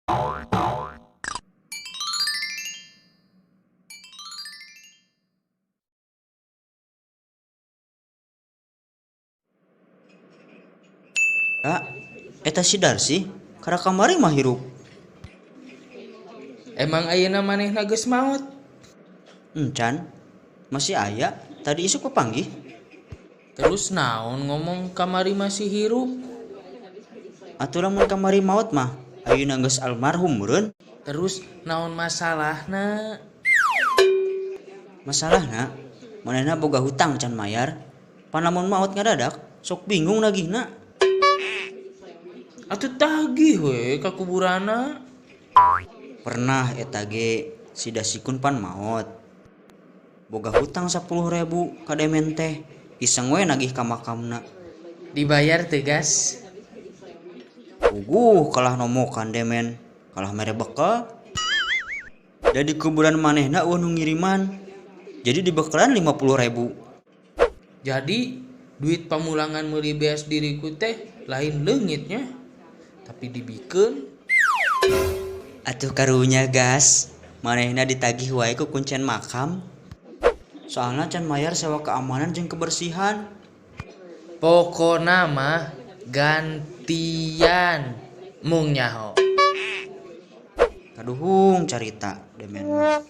Ah, eta si Darsi, karena kamari mah hirup. Emang ayeuna manehna geus maot? Encan, masih aya, tadi isuk papanggih. Terus naon ngomong kamari masih hirup? Atuh lamun kamari maot mah, ayeuna geus almarhum meureun. Terus naon masalahna? Masalahna, manehna boga hutang can mayar. Pan lamun maot ngadadak, sok bingung nagihna. Atuh tagih we ka kuburanna. Pernah eta ge si Dasikun pan maot. Boga hutang 10.000 ka demen teh, iseng we nagih ka makamna. Dibayar teu gas? Puguh kalah nomokan demen, kalah mere bekel. Da di kuburan manehna eueuh nu ngiriman. Jadi dibekalan 50.000. Jadi duit pamulangan meuli beas diriku teh lain leungitnya, tapi dibikeun. Atuh karunya gas, manehna ditagih wae ku kuncen makam. Soalna can mayar sewa keamanan jeung kebersihan. Pokona mah gantian mung nyaho. Kaduhung carita demen mah.